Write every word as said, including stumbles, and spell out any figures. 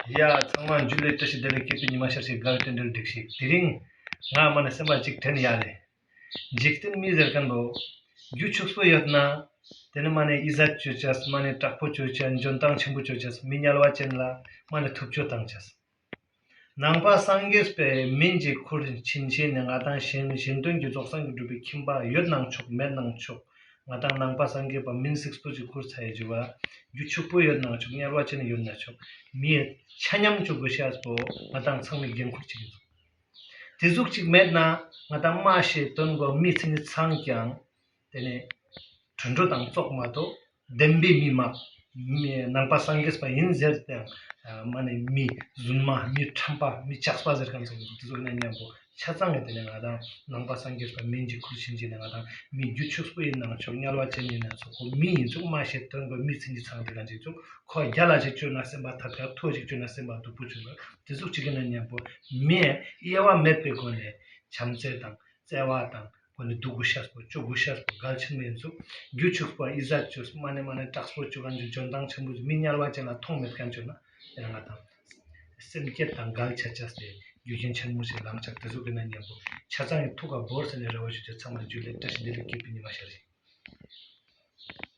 ཡ། ཚང་མ་འཇུ་ལེ་བཀྲ་ཤིས་བདེ་ལེགས། སྐྱིད་པའི་ཉི་མ་ཤར་ཞིག་དགའ་བའི་རྟེན་འབྲེལ་སྒྲིག་ཞིག་དེ་རིང་ང་མ་ནས་སེམས་པ་གཅིག་དྲན་ཡ་ལེ། འཇིག་རྟེན་མི་ཟེར་མཁན་པོ། རྒྱུ་ཕྱུགས་པོ་ཡོད་ན། དེ་ནི་མ་ནས་ཨི་ཟད་བཅོ་ཅས། མ་ནས་དྲག་པོ་བཅོ་ཅས། འཇོན་ཐང་ཆེན་པོ་བཅོ་ཅས། མི་དམྱལ་བ་ཅན་ལ་མ་ནས་ཐུབ་ཆོ་བཏང་ཅས། ནང་པ་སངས་རྒྱས་པའི་མིང་གཅིག་ཁུར་ཕྱིན་ཕྱིན་ནས་ང་དང་གཞན་གཞན་དོན་གྱི་རྫོགས་སངས་རྒྱས་སྒྲུབ་པའི་ཁྱིམ་པ་ཡོད་ནང་ཆོག་མེད་ནང་ཆོག་ང་དང་ནང་པ་སངས་རྒྱས་པ་མིང་སིག་པོ་ཅིག་ཁུར་ཚ་ཡི་འཇུ་བ། རྒྱུ་ཕྱུག་པོ་ཡོད་ནང་ཆོག་དམྱལ་བ་ཅན་ཡོད་ན་ཆོག་མིའི་ཆ་མཉམ་བཅུག་དགོས་ཤེས་པོ་ང་དང་ཚང་མའི་འགན་ཁུར་ཅིག་ཡིན། དེ་ཟུག་ཅིག་མེད་ན་ང་དང་སྨྲ་ཤེས་དོན་གོ་མི་ཚེ་ནི་ཚང་ཀྱང་། དེ་ནས་དུད་འགྲོ་དང་ཙོགས་མ་གཏོགས་བདེན་པའི་མི་མ། མི་ནང་པ་སངས་རྒྱས་པ་ཡིན་ཟེར་ཏེ་ཡང་མ་ནས་མི་རྫུན་མ། མི་ཁྲམ་པ། མི་ཇག་པ་ཟེར་མཁན་ཚོ་དེ་ཚོ་ཡིན་ན་མཉམ་པོ་ཆ་ཚང་གི་དེ་ནས་ང་དང་ནང་པ་སངས་རྒྱས་པ་མིང་གཅིག་ཁུར་ཕྱིན་ཕྱིན་ནས་ང་དང་མི་རྒྱུ་ཕྱུགས་པོ་ཡིན་ནང་ཆོག་དམྱལ་བ་ཅན་ཡིན་ནང་ཆོག་ཁོ་མི་ཡིན་ཚུགས་སྨྲ་ཤེས་དོན་གོ་མི་ཚེ་ནི་ཚང་དེ་གང་ཅིག་ཚུགས་ཁོ་རྒྱ་ལ་ཞིག་བཅོས་ན་སེམས་པ་ཐབས་ཀྱང་མཐོ་ཞིག་བཅོས་ན་སེམས་པ་སྡུག་པོ་བཅོས་ན་དེ་ཟུག་ཅིག་ཡིན་ན་མཉམ་པོ་མི་དབྱེ་བ་མེད་པའི་སྒོ་ནས་བྱམས་བརྩེ་དང་བརྩེ་བ་དང་། ཁོ་ནི་སྡུག་གུ་ཤ་སྤོ་སྐྱོ་གུ་ཤ་སྤོ་གལ་ཆེན་མོ་ཡིན་ཚུགས། རྒྱུ་ཕྱུགས་པ་ཨི་ཟད་བཅོས་མ་ནས་མ་ནས་དྲག་སྤོ་བཅུ་གང་ཅིག་འཇོན་ཐང་ཆེན་པོ་མི་དམྱལ་བ་ཅན་ལ་མཐོང་མེད་མཁན་བཅོས་ན་དེ་ང་དང་སེམས་བསྐྱེད་དང་འགལ་ཆ་ཆ་སྟེ་རྒྱུ་རྐྱེན་ཆེན་མོ་ཞིག་ལངས་ཆགས་དེ་ཚོ་གི་ན་མཉམ་པོ་ཆ་ཚང་གི་ཐུགས་ཀ་བོར་ཟེར་ནས་རེ་བ་ཞུ་ཆ་ཚང་མ་ལ་རྒྱུ་ལས་བཀྲ་ཤིས་བདེ་ལེགས་སྐྱིད་པའི་ཉི་མ་ཤར་ཞིག